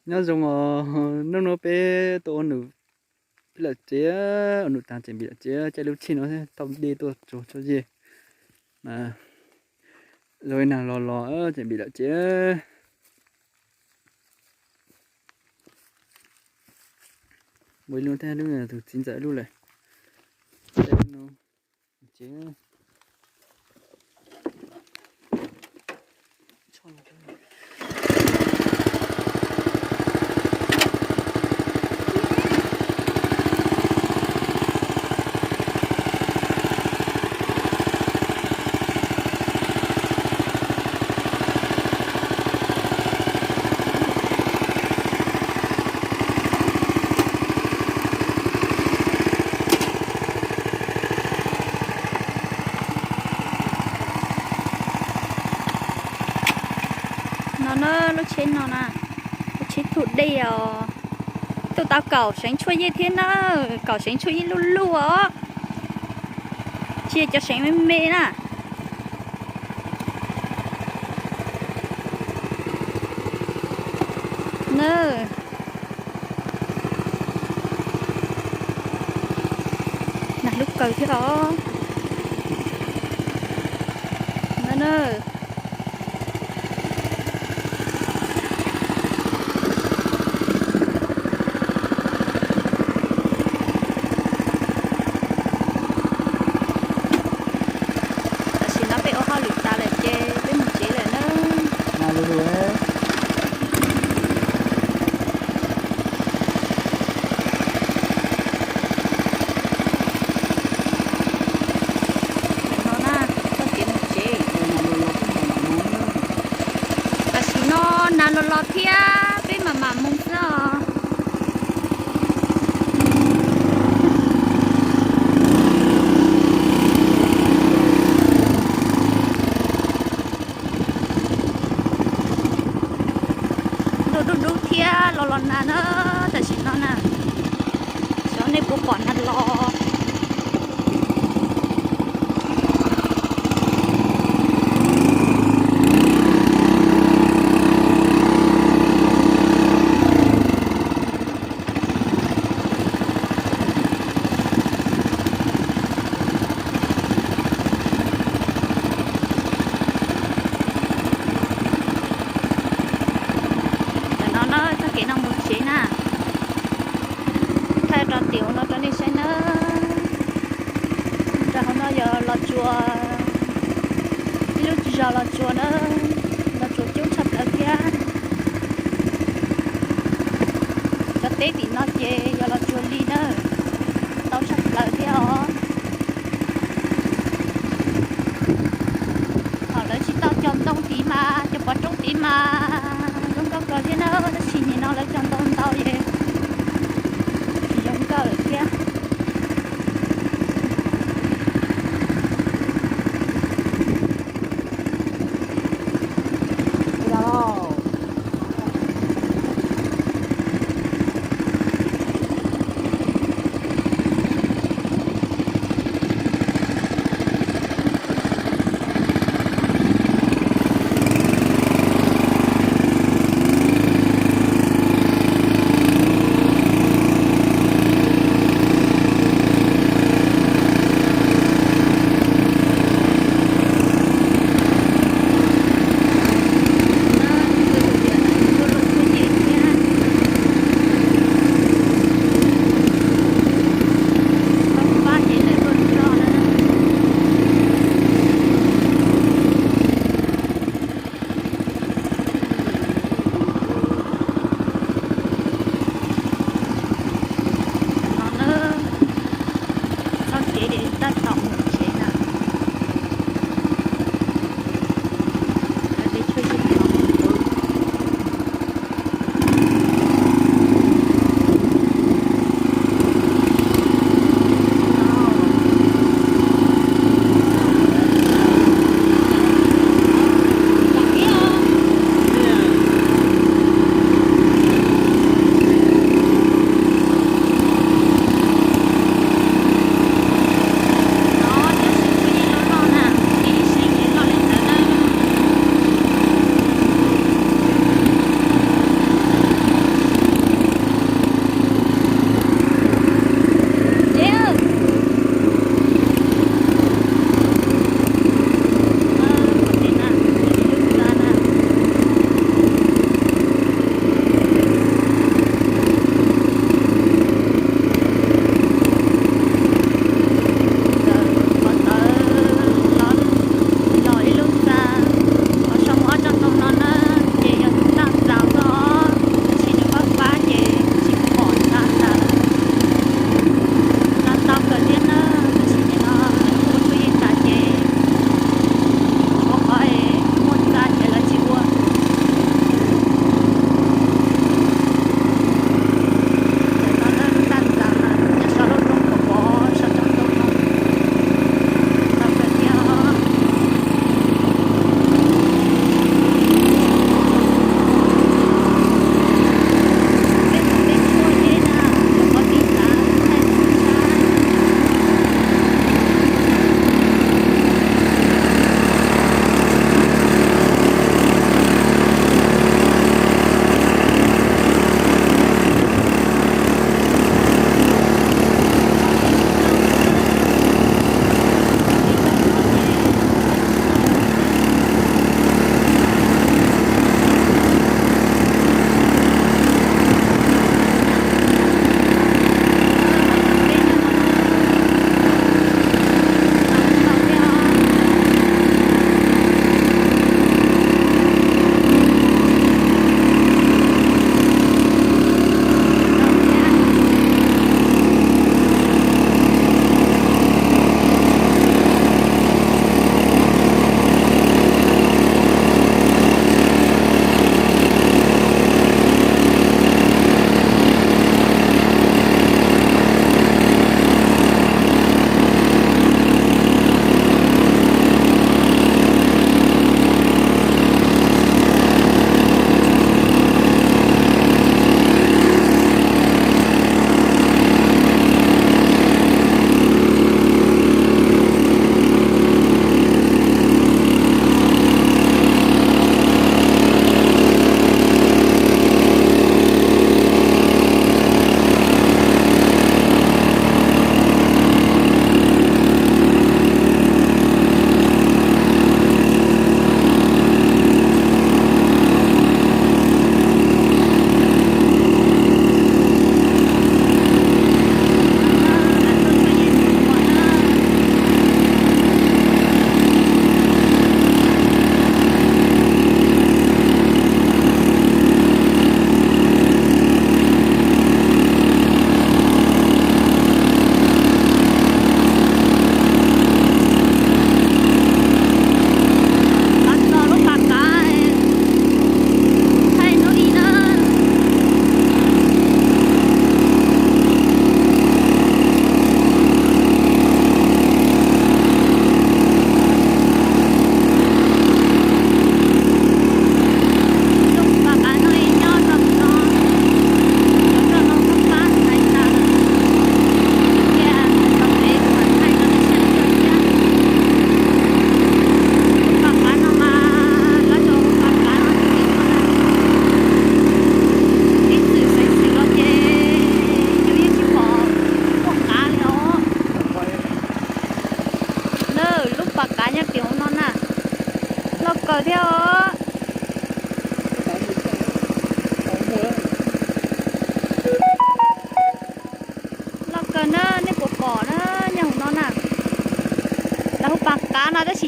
Nyob zoo os, hnub no peb tuaj ua num, peb lawm tsev, ua num tag tseem npis lawm tsev, caij lub tshij no thauj dej tuaj tsuag txog zej. Zoo ib nag los los tseem npis lawm tsev. Muaj ib lub thiab, lub tus txiv ntxawm lub lawm. No na, lub tsheb no na, lub tsheb thauj dej os. Tuaj tau kaum seev tshuaj yej thiab na, kaum seev tshuaj yej luj luj os. Tsis yog cov seev me me na. Na, nag lub kawg thiab os. Na na. Tam sim no peb ua hauj lwm tas lawm ces peb mus tsev lawm na. Tam sim no na, txoj kev mus tsev. Tam sim no nag los los thiab, peb mam mam mus xwb os. Ntuj dub dub thiab los los nag na, tam sim no na, xyov nej puas pom nag los. Tam no na txoj kev no mus tsev na, thaij rau tim ub no rau nej saib na. Rau hauv no yog Los Tsuas, ib lub zos Los Tsuas na, Los Tsuas coob tshaj plaws thiab. Cov teb tim no ces yog Los Tsuas li na, ntau tshaj plaws thiab os. Thaum lawv tsis tau cog ntoo tid mas, cog pov roob tid mas zoo nkauj kawg thiab na, tab sis nim no lawv cog ntoo ntau es tsis zoo nkauj lawm thiab.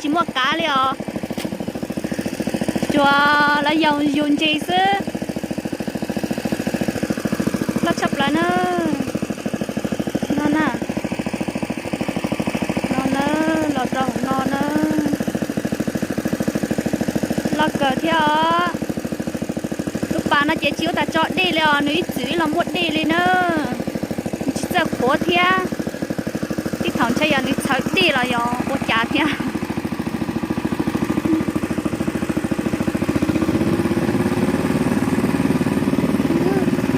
tsis muaj qav li os. Tsuas lawv yug ntses xwb. Loj tshaj plaws na. No na, no na, los rau hauv no na. Loj kawg thiab os. Lub pas no ces tsis ua tas tso dej li os, nws ib txwm ib los muaj dej li na. Nws tsis txawj qhuav thiab. Tej thaum ntshe yog nws txhawv dej los yog ua cas thiab.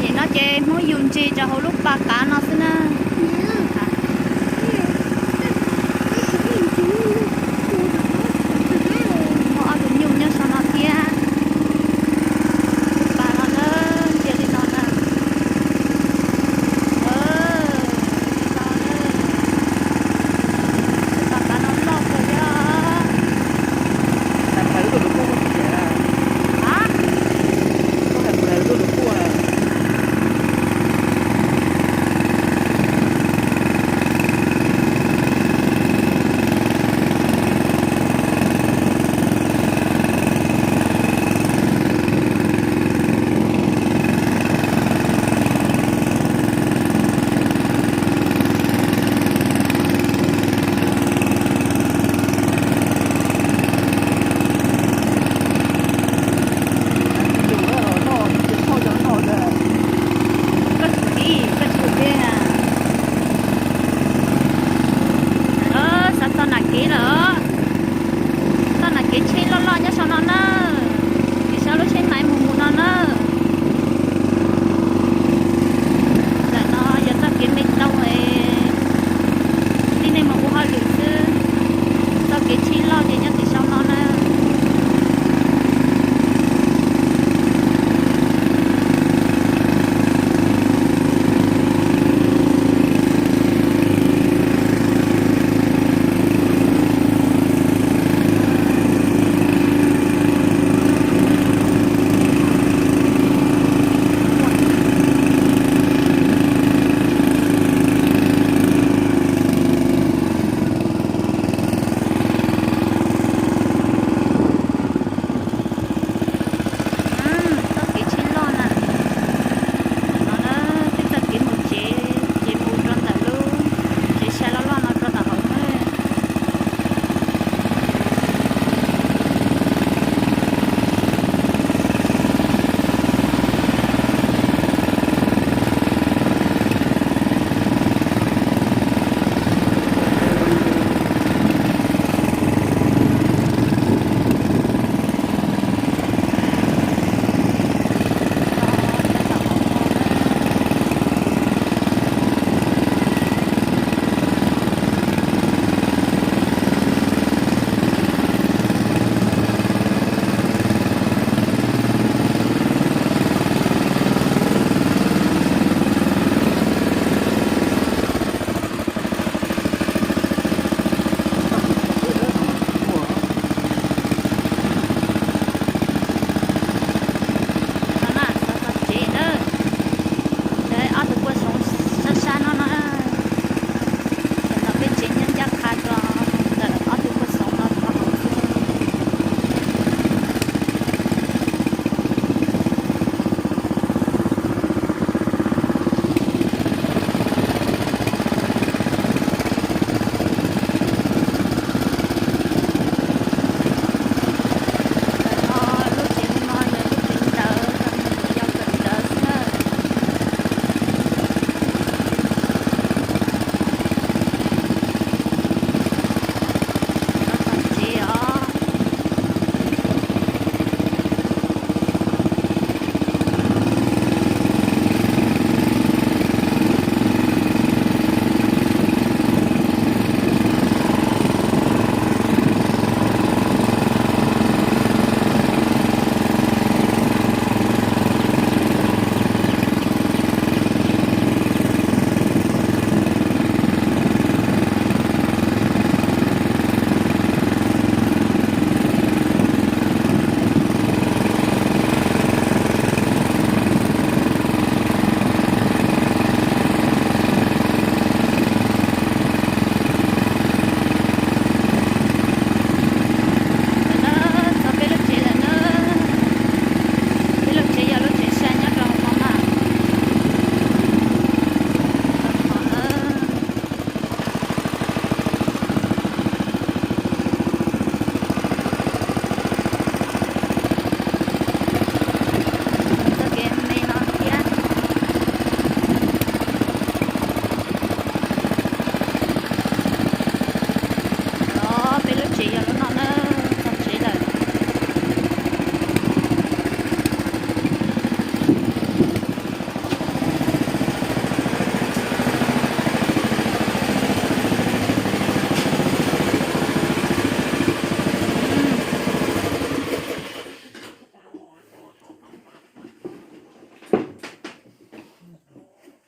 Nim no ces Hmoob yug ntses rau hauv lub pas qav no xwb na. Muaj ob tug nyuj nyob saum no thiab. Pas no na, cia li no na. Pas qav no loj kawg thiab.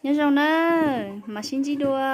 Nyob zoo nawb, mam sib ntsib dua.